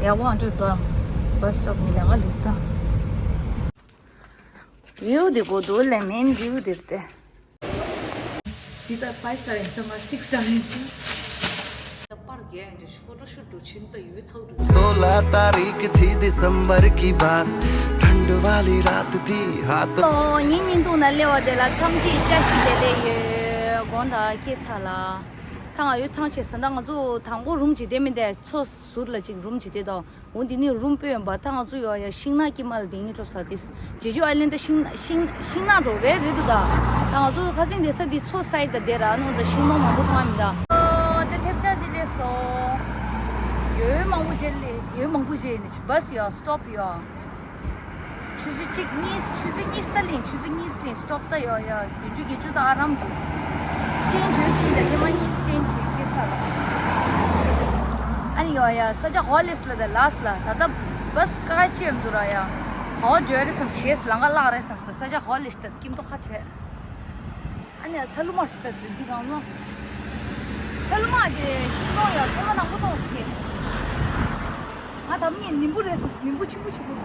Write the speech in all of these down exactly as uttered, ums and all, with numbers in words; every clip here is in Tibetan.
ཡག་པོ་འགྲོ་དོ། བྷ་སི་སི་ཊོབ་ནས་ལས་ཀ་ལས་ད། ཝིའུ་འདི་གོ་དོ་ལེ་མེན་ཝིའུ་འདིར་ཏེ། འདི་ད་ཕའིབ་སི་ཊར་ཡིན་ཙང་ང་སིག་སི་ཊར་ཡིན་ཙང་། པར་རྒྱག་ཡིན་ཏེ་ཕོ་ཊོ་ཤུ་ཊ་འགྲོ་ཕྱིན་ད་ཡོད་ཚོགས་འགྲོ། सोलह तारीख थी दिसंबर की बात, ठंड वाली रात थी, हाथ ཨོ་ཉིན་ཉིན་ཐུང་ན་སླེབས་པ་དེ་ལ་འཚམས་འདྲི་བཀྲ་ཤིས་བདེ་ལེགས་ཡོད། དགོངས་དག་སྐྱེས་ཚ་ལ། ད་ང་ཡོད་ཐང་ཆད་ཟིན་ད་ང་ཚོ་དང་པོ་རུམ་གཅིག་བསྡད་མི་འདས་ཚོ་ཟུར་ལ་གཅིག་རུམ་གཅིག་བསྡད་དོ། འོ་འདི་ནི་རུམ་སྤོས་ཡོང་པ་ད་ང་ཚོ་ཡོ་ཡ་ཤིང་ནགས་དཀྱིལ་མ་ལ་སྡིང་ཉེ་འགྲོ་ས་དེ། ཇེ་ཇུ་ཨའི་ལན་ད་ཤིང་ཤིང་ཤིང་ནགས་འགྲོ་རེད་རེད་འདུག་ད། ད་ང་ཚོ་ཁ་སང་བསྡད་ས་འདི་མཚོ་སའིད་ད་བསྡད་ར་ཨ་ནི་ང་ཚོ་ཤིང་སྡོང་མང་པོ་མཐོང་ཡ་མི་འདུག་ཨ་དེ་ཐེབས་ཆག་ཅིག་སླེབས་སོང་། ཡོལ་མང་པོ་བྱས་ལེ་ཡོལ་མང་པོ་བྱས་ནི་བྷ་སི་ཡོ་སི་ཊོབ་ཡོ། ཆུ་ཚོད་གཅིག་གཉིས་ཆུ་ཚོད་གཉིས་ལྟ་ལིང་ཆུ་ཚོད་གཉིས་ལིང་སི་ཊོབ་ད་ཡོ་ཡ་བདུན་ཅུ་བརྒྱད་ཅུ་ད་ཨ་རམ་དུ། ཅེན་ཇི་ཡོད་ཕྱིན་ད་ཐེངས་མ་གཉིས་ཅེན་ཇི་སྐྱེ་ཚར་ལ། ཨ་ནི་ཡོ་ཡ་ས་ཆ་ཧོ་ལེས་ལ་ད་ལཱ་སི་ལ་ད་ལྟ་བྷ་སི་ཀ་ཅི་ཡོད་འདུག་ར་ཡ། ག་བ་འགྲོ་རེད་བསམ་ཞེས་ལང་ཀ་བརླག་རེད་བསམ་ས་ས་ཆ་ཧོ་ལེས་ད་ཀིམ་ཏོ་ཁ་བྲལ། ཨ་ནི་ཚ་ལུ་མ་ཞིག་ད་འདི་གང་ལོ། ཚ་ལུ་མ་དེ་ཤིང་སྡོང་ཡ་ཐོག་མ་ནང་པོ་ཐོག་སི་ཀེ། ང་ད་མི་ནིམ་བུ་རེད་བསམ་ནིམ་བུ་ཆེན་པོ་ཆེན་པོ།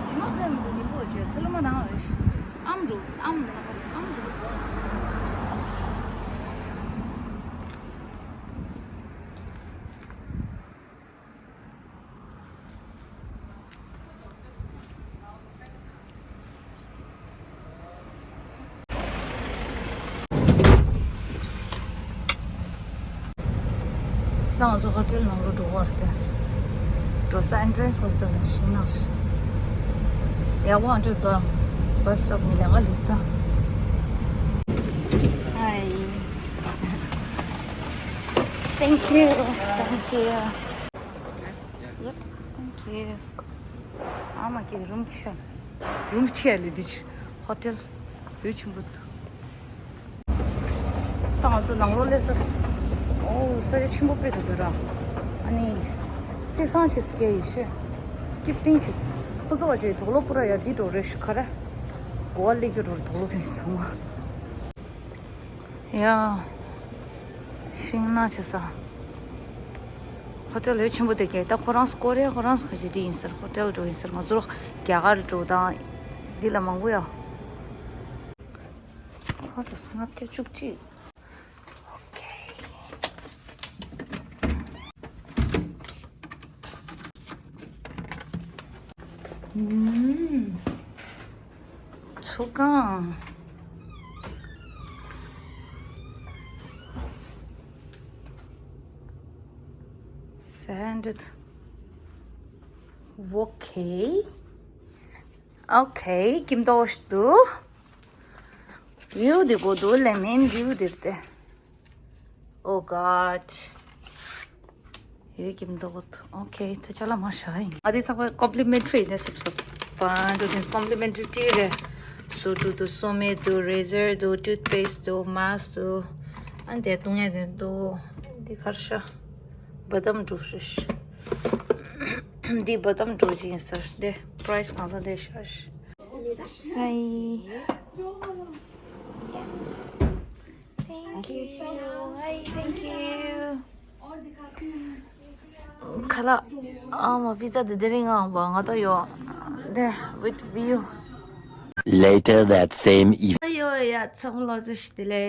ཇི་མ་ཕན་མི་འདུག་ནིམ་བུ་བརྗོད་ཚ་ལུ་མ་ནང་རེད། ཨམ་འདུག་ཨམ་འདུག་ཨམ་འདུག་ད་ང་ཚོ་ཧོ་ཊེལ་ནང་ལོ་འགྲོ་བར་ཏེ། འགྲོ་ས་ཨེན་ཊི་རན་སི་ཧོ་ཊེལ་ཞིག་ནང་ཞིག་ཡག་པོ་འགྲོ་དོ། བྷ་སི་སི་ཊོབ་ནས་ལས་ཀ་ལས་ད། Hi. Thank you. Thank you. Yep. Thank you. ཨ་མ་ཀྱི་རུམ་ཆེ། རུམ་ཆེ་ལེ་འདི་ཆུ་ཧོ་ཊེལ་ཡོད་ཆེན་པོ་འདུག་ད་ང་ཚོ་ནང་ལོགས་སླེབས་ས། ཨོ་ས་ཆ་ཆེན་པོ་དཔེ་འདུག་འདུག་ར། ཨ་ནི་སི་སང་ཆེ་སི་ཀེ་ཡི་ཤེ། ཀིབ་པིང་ཆེ་སི། ཁོ་ཚོ་བ་ཆེ་དོག་ལོ་པུ་ར་ཡ་འདི་འགྲོ་རེ་ཤི་ཁ་ར། གོ་བ་ལེགས་ཀྱི་འགྲོ་རེ་དོག་ལོ་ཕིང་སང་བ། ཡ། ཤིང་ནགས་ཆེ་ས། ཧོ་ཊེལ་ལོས་ཆེན་པོ་དེ་གས་ད་ཁོ་རང་སྐོར་རེ་ཁོ་རང་སྐོར་གྱི་དེ་ཡིན་ཟེར་ཧོ་ཊེལ་འགྲོ་ཡིན་ཟེར་ང་ཚོ་རྒྱ་གར་འགྲོ་དང་། འདི་ལ་མང་པོ་ཡ། ཁོ་ཚོ་ལྔ་བརྒྱ་བཅུ་གཅིག་ཨོ་ཁེ། ཨུམ། ཚུགས་ཀང་། སེན་ཌི། ཨོ་ཁེ། ཨོ་ཁེ། ཀིམ་ཏོ་ཤ་དུ། ཝིའུ་འདི་གོ་དུ་ལེ་མེན་ཝིའུ་འདིར་ཏེ། Oh God. ཡོད་ཀྱི་མི་འདུག་ཨོ་ཁེ། ད་ཅ་ལག་མ་བཞག་ཡིན། ཨ་དེ་ཚགས་པ་ཀོམ་པི་ལི་མེན་ཊི་རི་ནས་སིབ་སོབ་པ་འདུག་དེ་ཀོམ་པི་ལི་མེན་ཊི་རི་ཊི་རེད། སོ་འབྲུ་འདུག་སོ་མེ་འདུག་རེ་ཟར་འདུག་ཊུ་ཐི་པེསི་ཊི་འདུག་མཱསི་ཀི་འདུག་ཨ་འདི་བཏུང་ཡ་དེ་འདུག་འདི་གར་ཤ། བ་དམ་འབྲུ་ཤ། འདི་བ་དམ་འབྲུ་ཅིག་ཡིན་ས་རེད། འདི་པ་རའི་སི་གང་ས་འདི་ཤ་ཤ། Hi. Thank you. Hi, thank you. ཁ་ལག་ཨ་མ་པི་ཛ་དེ་དེ་རིང་ཨང་བ་ང་ད་ཡོ། དེ་with view. Later that same evening. ཨ་ཡོ་ཡ་ཚང་མ་ལོ་ཙེ་ཤི་དེ་ལེ།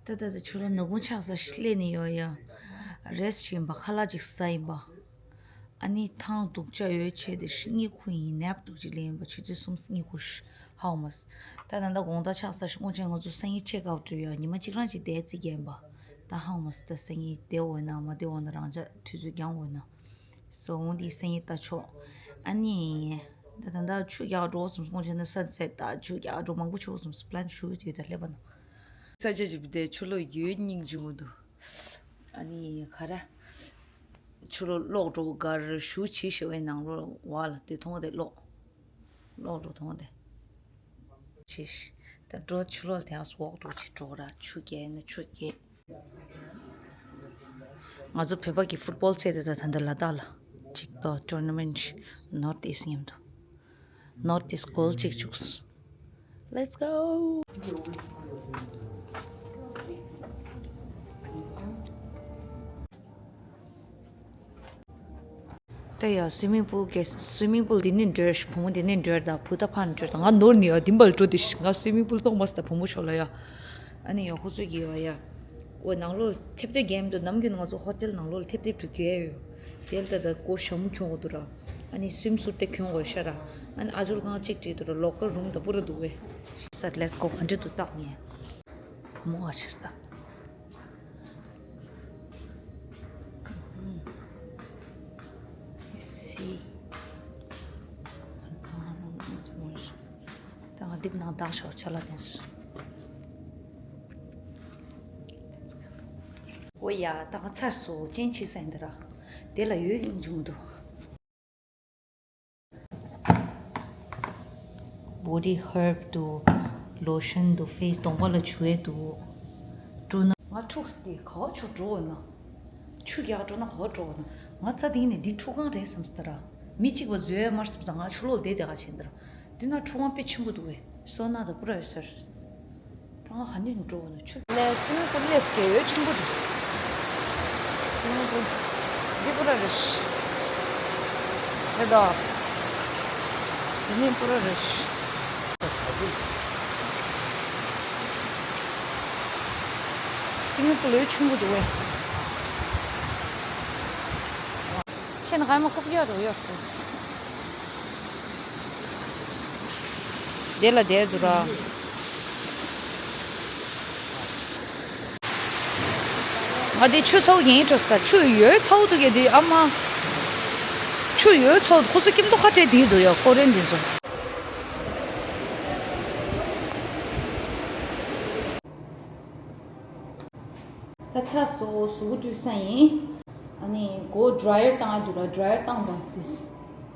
ད་ད་ད་ཆུ་ལ་ནག་ཁུང་ཆགས་ས་ཤི་ལེ་ནི་ཡོ་ཡ། རེས་ཤིན་པ་ཁ་ལག་ཅིག་ཟ་ཡིན་པ། ཨ་ནི་ཐང་སྡུག་ཅག་ཡོད་ཆེ་དེ་ཤི་གཉིད་ཁུག་ཡིན་ནེབ་སྡུག་ཅིག་ལེན་པ་ཆུ་ཚོད་གསུམ་གཉིད་ཁུག་ཤི་ཧའོ་མ་སི། ད་ད་ད་དགོང་དག་ཆགས་ས་ཤི་སྔོན་ཆད་ང་ཚོ་སང་ཉིན་ཆེག་ཨའུ་ཊི་རེད་ཡ། ཉི་མ་གཅིག་རང་གཅིག་བསྡད་རྩིས་རྒྱན་པ། ད་ཧའོ་མ་སི་ད་སང་ཉིན་བསྡད་འོ་ན་མ་བསྡད་འོ་ན་རང་ཅག་དུས་ཚོད་འགྱངས་འོ་ན། སོ་འོང་དེ་སང་ཉིན་ལྟ་ཆོག་ཨ་ནི། ད་ད་ད་ཆུ་རྒྱག་འགྲོ་སོང་སྔོན་ཆད་ན་ས་ཚད་ད་ཆུ་རྒྱག་འགྲོ་མང་པོ་ཆུ་སོང་པི་ལན་ཞུ་ཡོད་ད་སླེབས་པ་ན། ས་ཆ་ཅིག་བསྡད་ཆུ་ལོག་ཡོད་སྙིང་རྗེ་མོ་འདུག་ཨ་ནི་ག་རེ། ཆུ་ལོག་ལོག་འགྲོ་གར་ཞུ་ཆི་ཞེ་བའི་ནང་ལོག་བ་ལ་དེ་མཐོང་བ་དེ་ལོག་ལོག་འགྲོ་མཐོང་བ་དེ། ཆི་ཞིག་ད་འགྲོ་ཆུ་ལོག་དེ་ཨ་སོག་འགྲོ་ཆི་འགྲོ་ར་ཆུ་རྒྱག་ན་ཆུ་རྒྱག་ང་ཚོ་བོད་པ་གི་ཕུཊ་བོལ་རྩེད་དེ་ད་ད་ལྟ་ལ་དྭགས་ལ་ཅིག་ཏོ་ཊོར་ན་མེན་ཊི་ནོར་ཐི་ཨིསྟ་མཉམ་དུ། North East goal གཅིག་བཅུག Let's go. ད་ཡ་སུའི་མིང་པུལ་གི་སུའི་མིང་པུལ་འདི་ནས་འགྲོ་བུ་མོ་འདི་ནས་འགྲོ་ད་བུ་ད་ཕར་འགྲོ་ད་ང་ནོར་ནི་ཡ་འདི་འབལ་འགྲོ་དེ་ང་སུའི་མིང་པུལ་གཏོང་མ་སི་ད་བུ་མོ་ཤོག་ལ་ཡ། ཨ་ནི་ཡ་ཁོ་ཚོས་གི་ཡ་ཡ། འོ་ནང་ལོགས་ཐེབས་ཐེབས་རྒྱག་མི་འདུག་ནམ་རྒྱུན་ང་ཚོ་ཧོ་ཊེལ་ནང་ལོགས་ལ་ཐེབས་ཐེབས་འགྲོ་གི་ཡོད། དེ་ལ་ད་ད་ཀོ་ཞྭ་མོ་གྱོན་དགོས་འདུག་ར། ཨ་ནི་སུའིམ་སུཊ་དེ་གྱོན་དགོས་ཤ་ར། ཨ་ནི་ཨ་ཇོར་ཁང་གཅིག་བྲིས་འདུག་ར་ལོ་ཀར་རུམ་ད་པུ་ར་འདུག་བས། སར་ལེ་ཊི་སི་གོ་ག་འདྲ་འདུག་བལྟ་ངས། བུ་མོ་ཨ་ཕྱིར་ད། སི། ད་ང་འདི་ནང་བདག་ཤོག་ཆ་ལ་དེ་སུ། འོ་ཡ་ད་ང་ཚར་སོ་ཅན་ཆི་ས་ཡིན་ད་ར། དེ་ལ་ཡོད་ཡིན་བྱུང་འདུག body herb འདུག lotion འདུག face གདོང་པ་ལ་བྱུག་ཡས་འདུག་སྤྲོ་ན། ང་འཁྲུགས་སི་དེ་ག་བ་ཆུ་འགྲོ་འོ་ན། ཆུ་རྒྱག་འགྲོ་ན་ག་བ་འགྲོ་འོ་ན། ང་རྩ་དེ་ནས་འདི་ཁྲུ་གང་རེད་བསམ་སི་ད་ར། མི་གཅིག་པ་བཟོས་མར་བསམ་ས་ང་ཆུ་ལོག་བསྡད་བསྡད་ག་བྱས་འདི་ར། འདི་ན་ཁྲུ་གང་དཔེ་ཆེན་པོ་འདུག་བས་སོ་ན་ད་པུ་ར་ཡོད་ཟེར། ད་ང་ཧ་ནི་འགྲོ་འོ་ན་ཆུ། ལས་སུ་ནི་ཀུ་ལས་སྐྱེ་ཡོད་ཆེན་པོ་འདུག་སུ་ནི་ཀུ། འདི་པུ་ར་རེད་ཤི། རེད་དོ། འདི་ནི་པུ་ར་རེད་ཤི། སིང་ག་པུར་ལོས་ཆུང་གུ་འདུག་བས། ཁྱེད་ནི་ཧ་མ་ཀུབ་ཡོད་རུ་ཡོད་རུ། དེ་ལ་དེ་འདུག་ར། ང་དེ་ཆུ་ཚ་བོ་ཡིན་འགྲོ་ས་ཆུ་ཡོད་ཚ་བོ་འདུག་གས་དེ་ཨ་མ། ཆུ་ཡོད་ཚ་བོ་ཁོ་ཚོ་སྐྱིད་མདོག་ཁ་བྲལ་དེ་འདུག་ཡ་ཀོ་རེན་དེ་ཚོ། ད་ཚ་སོ་གཟུགས་པོ་བཀྲུས་ས་ཡིན། ཨ་ནི་མགོ་ཌྲ་ཡར་བཏང་ཡ་འདུག་ལ་ཌྲ་ཡར་བཏང་དང་དེ་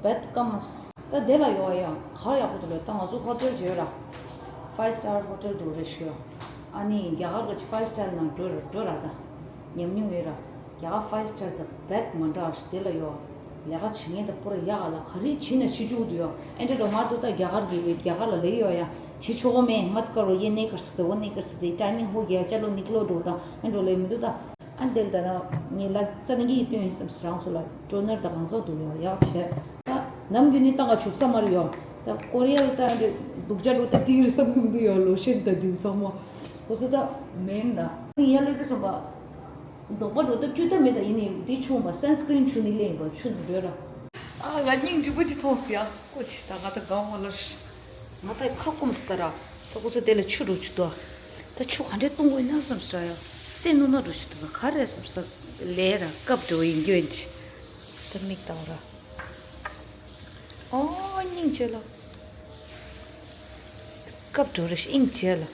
བེད་ཀམ་མ་སི། ད་དེ་ལ་ཡོད་ཡ་གར་ཡག་པོ་འདུག་ལ་ད་ང་ཚོ་ཧོ་ཊེལ་བརྗོད་ར། ཕའི་སི་ཊར་ཧོ་ཊེལ་འགྲོ་རེ་ཞུ་ཡ། ཨ་ནི་རྒྱ་གར་ག་ཅི་ཕའི་སི་ཊར་ནང་འགྲོ་ར་འགྲོ་ར་ད། ཉམས་མྱོང་ཡོད་ར། རྒྱ་གར་ཕའི་སི་ཊར་ད་བེད་མ་འདྲ་ཞིག་དེ་ལ་ཡོད། ལས་ཀ་བྱེད་མཁན་ད་པུ་ར་ཡག་ག་ལ་ག་རེ་བྱེད་ན་བྱེད་བཅུག་འདུག་ཡོད། ཨེ་འདྲ་འགྲོ་མ་འདུག་ད་རྒྱ་གར་གི་རྒྱ་གར་ལ་ལས་ཡོད་ཡ། བྱེད་ཆོག་གོ་མེད་མ་ཀ་རོ་ཡེ་ནེ་ཀར་སི་ཏེ་འོ་ནེ་ཀར་སི་ཏེ་ཊའི་མིང་ཧོ་གི་ཡ་ཅ་ལོ་ནིག་ལོ་འགྲོ་ད་ཨེ་འགྲོ་ལས་མི་འདུག་ད། ཨ་འདེལ་ད་ན་ངས་ལ་རྩ་ནི་གི་སྟོན་ཡིན་བསམ་སི་རང་ཚོ་ལ་ཊོ་ནར་དང་གང་ཟག་འདུག་ཡོད་ཡག་བྱས། ད་ནམ་རྒྱུན་ནི་ཏང་ག་བྱུག་ས་མ་རེད་ཡོད། ད་ཀོ་རི་ཡ་ལ་ད་འདི་སྡུག་ཅག་འགྲོ་ད་ཏིར་བསམ་གི་མི་འདུག་ཡོད་ལོ་ཤན་ད་འདི་ཚང་མ། ཁོ་ཚོ་ད་མེན་ན། ཡ་ལེ་དེ་སོང་པ། མདོག་པ་འགྲོ་ད་བཅུ་ད་མེད་ད་ཡིན་ནི་འདི་ཆུང་བ་སན་སི་ཀྲིན་ཆུ་ནི་ལེན་པ་ཆུ་ནི་འགྲོ་ར། ཨ་ང་སྙིང་རྗེ་པོ་ཅིག་མཐོང་སི་ཡ་ཀོ་ཅི་ད་ང་ད་གང་བ་ལར། ང་ད་ཁ་སྐོམ་སི་ད་ར། ད་ཁོ་ཚོ་དེ་ལ་ཆུ་འགྲོ་ཆུ་ད། ད་ཆུ་ག་འདྲས་གཏོང་དགོས་ན་བསམ་སི་ར་ཡ། རྩེ་ནུ་ན་འགྲོ་ཆུ་ད་ས་ག་རེ་བསམ་སི་ལས་ར་སྐབས་འགྲོ་ཡིན་རྒྱུ་ཡིན་ཅི། ད་མིག་ལྟ་བ་ར། ཨོ་སྙིང་རྗེ་ལ། སྐབས་འགྲོ་རེ་སྙིང་རྗེ་ལ།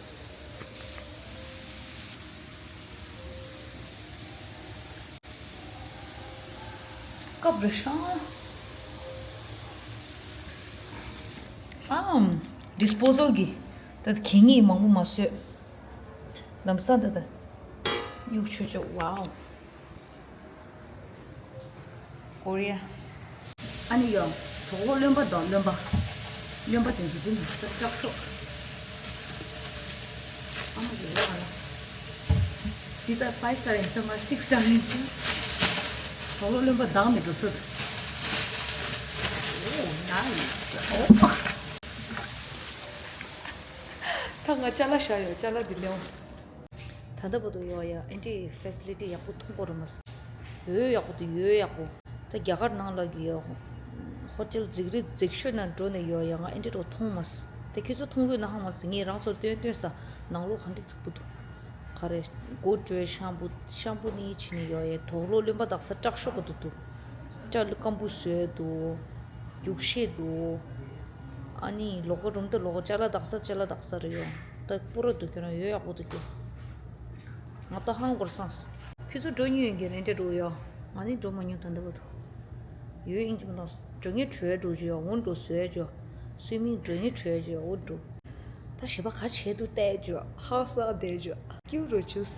སྐབས་རེ་ཤང་། ཨམ། ཌིས་པོ་ཟལ་གི། ད་གད་སྙིགས་མང་པོ་མ་བཟོས། ལམ་སང་ད་ད། གཡུག་ཆོད་ཆོད་ཝའོ། ཀོ་རི་ཡ། ཨ་ནི་ཡོ། དོག་ལོ་རློན་པ་དང་རློན་པ། རློན་པ་དེ་ཚོ་འདི་ནང་ལ་སྐྲག་ཤོག་ཨ་མ་ཡོད་ལ་ང་ལ། འདི་ལྟར་ཕའིབ་སི་ཊར་ཡིན་ས་མ་སིགས་སི་ཊར་ཡིན་ས། དོག་ལོ་རློན་པ་དང་ནི་འགྲོ་སོད། ཨོ་ནའི་སི། ཨོ། ད་ང་ཅ་ལག་བཞག་ཡོད་ཅ་ལག་འདི་ལེའོ། ད་ལྟ་བར་དུ་ཡོད་ཡ་ཨེ་འདྲའི་ཕེ་སི་ལི་ཊི་ཡག་པོ་མཐོང་གོ་ར་མ་སོང་། ཡོད་ཡག་པོ་དུ་ཡོད་ཡག་པོ། ད་རྒྱ་གར་ནང་ལ་གི་ཡོད། ཧོ་ཊེལ་རྫིག་རི་རྫིག་ཤོས་ན་འགྲོ་ནས་ཡོད་ཡ་ང་ཨེ་འདྲ་རོ་མཐོང་མ་སོང་། ད་ཁྱོད་ཚོ་མཐོང་གོ་ན་ཧང་མ་སོང་ངས་རང་ཚོར་སྟོན་སྟོན་ས་ནང་ལོགས་ག་འདྲ་རྫིག་པོ་འདུག་ག་རེ་སྒོ་བྲོས་ཤམ་པུ་ཤམ་པུ་ནི་ཕྱིན་ནས་ཡོད་ཡ་དོག་ལོ་རློན་པ་དག་ས་སྐྲག་ཤོག་གི་འདུག་འདུག་ཅ་ལག་སྐམ་པོ་བཟོས་འདུག་རྒྱུག་ཤེས་འདུག་ཨ་ནི་ལོག་ག་རུམ་དུ་ལོག་ག་ཅ་ལག་དག་ས་ཅ་ལག་དག་ས་རེད་ཡོང་། ད་སྤུ་ར་འདུག་ཁྱོད་རང་ཡོད་ཡག་པོ་འདུག་ཁྱོད། ང་ད་ཧང་གོར་སངས། ཁྱོད་ཚོ་འགྲོ་མྱོང་ཡོད་ཀྱི་རེད་འདྲ་འགྲོ་ཡོ། ང་ནི་འགྲོ་མ་མྱོང་ད་འདི་བ་དུ། ཡོད་ཨིན་ཅི་མ་དང་འགྲོ་ངེས་བྲོས་འགྲོ་ཅི་ཡོ་འོ་འགྲོ་བཟོས་ཅི་ཡོ། སུའི་མིང་འགྲོ་ངེས་བྲོས་ཅི་ཡོ་འོ་འགྲོ། ད་ཞེ་པ་ག་བྱས་འདུག་བལྟས་ཅི་ཡོ་ཧང་སང་བསྡད་ཅི་ཡོ། སྐྱིད་རོ་ཅུས།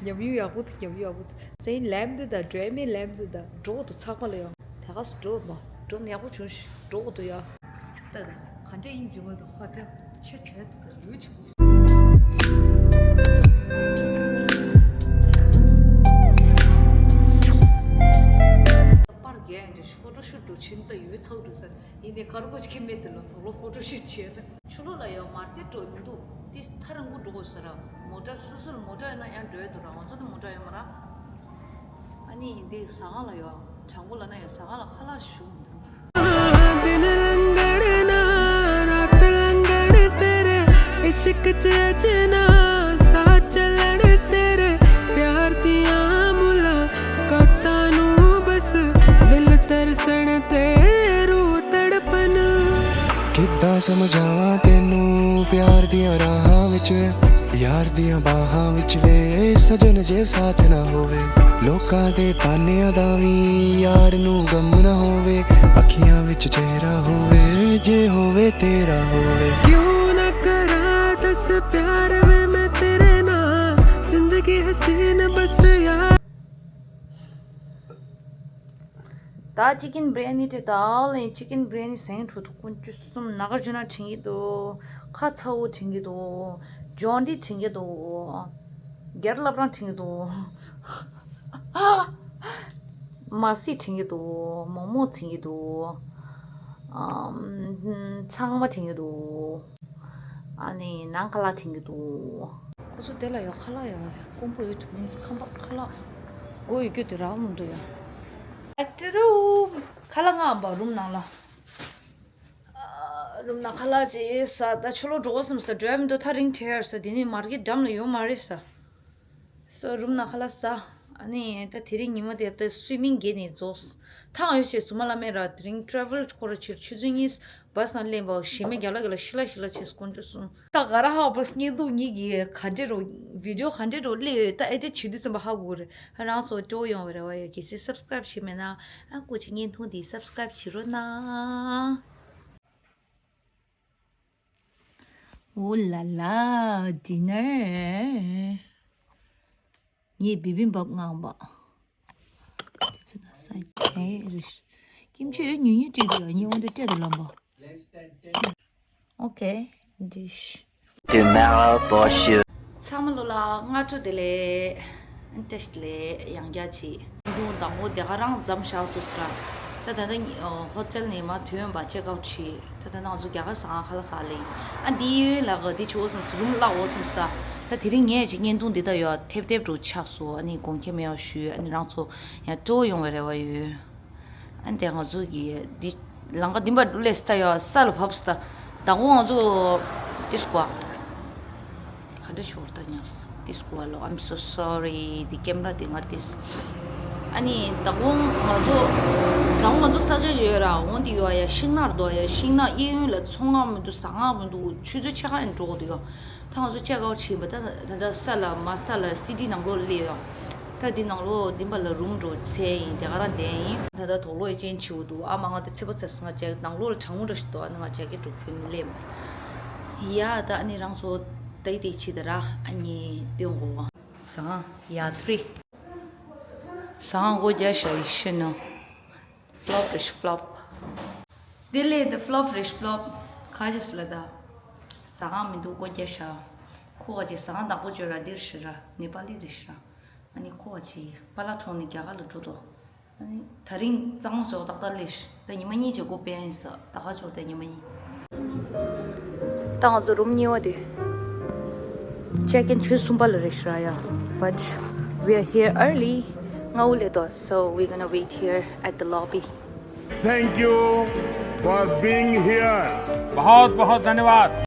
ཉམས་མྱོང་ཡག་པོ་འདུག་ཉམས་མྱོང་ཡག་པོ་འདུག་སེ་ལེམ་འདུག་ད་འགྲོ་མེད་ལེམ་འདུག་ད་འགྲོ་འདུག་ཚགས་པ་ལ་ཡོང་། དེ་ག་སུ་འགྲོ་མ་འགྲོ་ནག་པོ་བྱུང་ཞིག་འགྲོ་འདུག་ཡ། ད་ད་ག་འདྲས་ཡིན་བྱུང་བ་འདུག་ཧ་ཏྲ་ཆེ་གྲོས་འདུག་ད་ཡོད་བྱུང་། པར་རྒྱག་ཡང་འདི་ཕོ་ཊོ་ཤུ་ཊི་འགྲོ་ཕྱིན་ད་ཡོད་ཚོགས་འགྲོ་ས་ཡིན་ནས་གར་གོ་ཅི་ཁེ་མེད་དེ་ལ་ཚོགས་ལོ་ཕོ་ཊོ་ཤུ་ཊི་བྱས་ད། ཆུ་ལོག་ལ་ཡང་མར་ཐེ་འགྲོ་མི་འདུག་དེ་ཐ་རང་པོ་འགྲོ་དགོས་ས་ར། མོ་ཊ་སོ་སོར་མོ་ཊ་ཡོད་ན་ཡང་འགྲོ་ཡ་འདུག་ར། ང་ཚོ་ནི་མོ་ཊ་ཡོད་མ་ར། ཨ་ནི་འདི་ཟ་ཁང་ལ་ཡོད། དྲང་པོ་ལ་ན་ཡང་ཟ་ཁང་ལ་ཁ་ལག་ཞུ་མི་འདུག ਕਿੱਦਾਂ ਸਮਝਾਵਾਂ ਤੈਨੂੰ ਪਿਆਰ ਦੀਆਂ ਰਾਹਾਂ ਵਿੱਚ ਵੇ, ਯਾਰ ਦੀਆਂ ਬਾਹਾਂ ਵਿੱਚ ਵੇ, ਸਜਣ ਜੇ ਸਾਥ ਨਾ ਹੋਵੇ, ਲੋਕਾਂ ਦੇ ਤਾਨਿਆਂ ਦਾ ਵੀ ਯਾਰ ਨੂੰ ਗਮ ਨਾ ਹੋਵੇ, ਅੱਖੀਆਂ ਵਿੱਚ ਚਿਹਰਾ ਹੋਵੇ, ਜੇ ਹੋਵੇ ਤੇਰਾ ਹੋਵੇ। ਕਿਉਂ ਨਾ ਕਰਾਂ ਦੱਸ ਪਿਆਰ ਵੇ ਮੈਂ ਤੇਰੇ ਨਾਲ, ਜ਼ਿੰਦਗੀ ਹਸੀਨ ਬਸ ਯਾਰ। ད་ཅི་ཀིན་བི་རི་ཡ་ནི་དེ་ད་ལན་ཅི་ཀིན་བི་རི་ཡ་ནི་ཟེང་འགྲོ་འདུག་དཀོན་མཆོག་གསུམ། ན་ག་རྒྱུ་ན་དྲན་གྱི་འདུག་ཁ་ཚ་བོ་དྲན་གྱི་འདུག་ཇོན་ཌི་དྲན་གྱི་འདུག་རྒྱལ་ལབ་རང་དྲན་གྱི་འདུག་མ་སི་དྲན་གྱི་འདུག་མོག་མོག་དྲན་གྱི་འདུག་ཨམ། ཚང་མ་དྲན་གྱི་འདུག་ཨ་ནི་ནང་ཁ་ལག་དྲན་གྱི་འདུག་ཁོ་ཚོ་དེ་ལ་ཡོད། ཁ་ལག་ཡོད། ཀོང་པོ་ཡོད་དུ་མིན་ཁམས་པ་ཁ་ལག་སྒོ་ཡོད་རྒྱུ་དེ་རག་མི་འདུག་ཡ། ཨ་ཏི་རུ། ཁ་ལག་མངགས་པ་རུམ་ནང་ལ། ཨ། རུམ་ནང་ཁ་ལག་ཅིག་ཟ། ད་ཆུ་ལོག་འགྲོ་དགོས་བསམ་ས། འགྲོ་ཡ་མི་འདུག་ཐག་རིང་ཐལ་ས། དེ་ནི་མར་ཀེ་འགྲམ་ལ་ཡོད་མ་རེད་ས། སོ་རུམ་ནང་ཁ་ལག་ཟ། ཨ་ནི་ད་དེ་རིང་ཉི་མ་དེ་ད་སུའི་མིང་བརྒྱབ་ནས་རྫོགས། ཐང་ཡོད་ཆེ་སུ་མ་ལ་མེད་ར། དེ་རིང་ཊ་རེ་ཝལ་སྐོར་ཕྱིར་ཆུ་ཚོད་གཉིས་བྷ་སི་ནང་སླེབས་པ། ཞེ་མེད་རྒྱ་ལ་རྒྱ་ལ་ཤི་ལ་ཤི་ལ་ཆེ་དཀོན་མཆོག་གསུམ། ད་ག་ར་ཧ་བ་སྙིང་སྡུག་གཉིས་ཀྱི་ག་འདྲས་རོ། བི་ཌི་ཡོ་ག་འདྲས་རོ་སླེབས་ཡོད། ད་ཨེ་ཏི་བྱེད་དུས་ཙམ་པ་ཧ་གོ་རེད། རང་ཚོ་སྤྲོ་ཡོང་བའི་རེ་བ་ཡོད། གལ་སྲིད་སབ་སི་ཀ་རབ་བྱས་མེད་ན་ཨ་སྐུ་མཁྱེན་བརྙན་ཐུང་འདི་སབ་སི་ཀ་རབ་བྱེད་རོགས་གནང་། Ooh la la, dinner. ངས་བི་བི་བབ་མངགས་པ། དེ་ཚོ་ན་སའི་ཟས་རེད། ཀིམ་ཆི་ཡོད་ཉུང་ཉུང་སྤྲད་དེ་ཡོད། ཉི་འོང་དུ་སྤྲད་དུ་ལམ་པ། Okay, dish. Tomorrow for sure. ཚང་མ་ལོ་ལ་སྔ་དྲོ་བདེ་ལེགས། བཀྲ་ཤིས་བདེ་ལེགས། ཡང་བསྐྱར་ཅིག་འདུག་མདང་དགོང་དེ་ག་རང་འཛོམས་ཤག་འདུག་ས་ར། ད་ད་ལྟ་ཧོ་ཊེལ་ནས་མར་ཐོན་པ་ཅེག་ཨའུཊ་བྱས། ད་ད་ང་ཚོ་རྒྱ་གར་ཟ་ཁང་ཁ་ལག་ཟ་ལེ། ཨ་འདི་ཡོད་ལ་ག་འདི་བྱོས་སམ་སི་རུམ་བརླག་འོ་སམ་ས། ད་དེ་རིང་ངས་ཅིག་བརྙན་ཐུང་འདི་ད་ཡོད་ཐེབས་ཐེབས་འགྲོ་ཆགས་སོ། ཨ་ནི་དགོངས་འགལ་མེད་པ་ཞུ། ཨ་ནི་རང་ཚོ་ཡང་སྤྲོ་ཡོང་བའི་རེ་བ་ཡོད། ཨ་ནི་དེ་ང་ཚོ་གི་འདི་ལམ་ཁ་འདི་མ་འགྲོ་ལས་ས་ཡོད་ས་ལ་བབས་ས། ད་དགོང་ང་ཚོ་དེ་སྐོར། ག་འདྲ་ཤོར་ད་ཉག་ཏིས་གོ་ལོ། I'm so sorry. འདི་ཀེམ་ར་འདི་ང་ཏིས། ཨ་ནི་ད་དགོང་ང་ཚོ་ད་དགོང་ང་ཚོ་ས་ཆ་ཡོད་ར། འོང་དེ་ཡོད་ཡ། ཤིང་ནགས་འདུག་ཡ། ཤིང་ནགས་གཡས་གཡོན་ལ་ཚོང་ཁང་མི་འདུག་ཟ་ཁང་མི་འདུག་ཆུ་ཚོད་ཕྱེད་ཀ་ཡང་འགྲོ་གི་འདུག་ཡ། ད་ང་ཚོ་ཅེག་ཨའུཊ་བྱས་པ་ད་ད་ལྟ་ས་ལ་མ་ས་ལ་སི་ཊི་ནང་ལོགས་སླེབས་ཡ། ད་འདི་ནང་ལོགས་འདི་མ་ལ་རུམ་འགྲོ་ཚེ་ཡིན་དེ་ག་རང་བསྡད་ཡིན། ད་ད་དོག་ལོ་ཡི་ཅན་བྱེད་འུ་འདུག་ཨ་མ་ང་ད་ཚེ་པ་ཚེ་ང་ཅག་ནང་ལོགས་ལ་གྲང་མོ་འདྲ་ཞིག་འདུག་ཨ་ནི་ང་ཅག་གི་འགྲོ་ཁྱོད་ནི་སླེབས་མ། ཡ་ད་ཨ་ནི་རང་ཚོ་ད་ཡི་དེ་ཕྱི་ད་ར་ཨ་ནི་སྟོན་གོ། ཟ་ཡ་ཐི་རི། ཟ་སྒོ་རྒྱག་ཤ་ཡི་ཤི་ནོ། ཕློབ་རེ་ཤི་ཕློབ། དེ་ལས་དེ་ཕློབ་རེ་ཤི་ཕློབ། ཁ་ཅིག་ལ་ད། ཟ་ཁང་མི་འདུག་སྒོ་རྒྱག་ཤ། ཁོ་ག་ཅིག་ཟ་ཁང་བདག་པོ་བཅོལ་ར་འདིར་ཤི་ར་ནེ་པ་ལི་རེ་ཤི་ར། ཨ་ནི་ཁོ་ག་ཅིག་པཱ་ལགས་གྲོངས་ནས་རྒྱ་གར་ལ་འགྲོ་དོ། ཨ་ནི་ད་རིང་གཙང་མ་བཟོ་ཏག་ཏག་ལས་ཤི། ད་ཉི་མ་གཉིས་ཅིག་སྒོ་ཕྱེ་ཡིན་ས། ད་ག་ཅོག་ད་ཉི་མ་གཉིས། ད་ང་ཚོ་རུམ་གཉིས་པ་དེ། ཅེག་ཨིན་ཆུ་ཚོད་གསུམ་པ་ལ་རེད་ཤག་ར་ཡ། But we are here early. སྔ་པོ་སླེབས་འདུག So we're gonna wait here at the lobby. Thank you for being here. बहुत बहुत धन्यवाद।